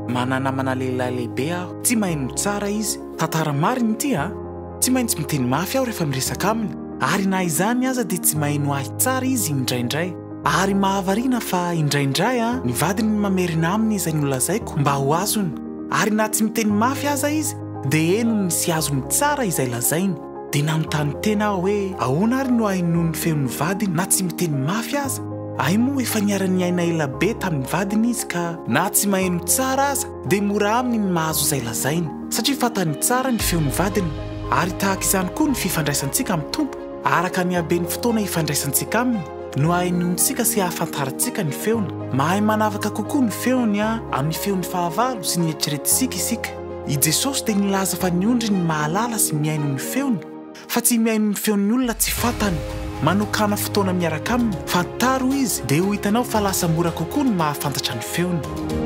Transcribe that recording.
Mana-namana lehilahy lehibe aho. Tsy maheno tsara izy. Tantara marina ity a! Tsy maintsy miteny mafy aho rehefa miresaka aminy, ary na izany aza dia tsy maheno ahy tsara izy indraindray. Ary mahavariana fa indraindray a, ny vadiny no mamerina aminy izay nolazaiko mba ho azony. Ary na tsy miteny mafy aza izy dia henony sy azony tsara izay lazainy. Dia nanontany tena aho hoe ahoana ary no ahenoany ny feon'ny vadiny na tsy miteny mafy aza? Hay moa efa niara-niaina ela be tamin'ny vadiny izy ka na tsy maheno tsara aza dia mora aminy ny mahazo izay lazainy satria fantany tsara ny feon'ny vadiny. Ary tahaka izany koa ny fifandraisantsika amin'ny Tompo, araka ny haben'ny fotoana ifandraisantsika Aminy no ahenoantsika sy ahafantarantsika ny feony. Mahay manavaka kokoa ny feony amin'ny feon'ny fahavalo sy ny eritreretintsika isika. I Jesosy dia nilaza fa ny ondriny mahalala sy mihaino ny feony, fa tsy mihaino ny feon'ny olona tsy fantany. Manokàna fotoana miaraka aminy, fantaro izy, dia ho hitanao fa lasa mora kokoa ny mahafantatra ny feony.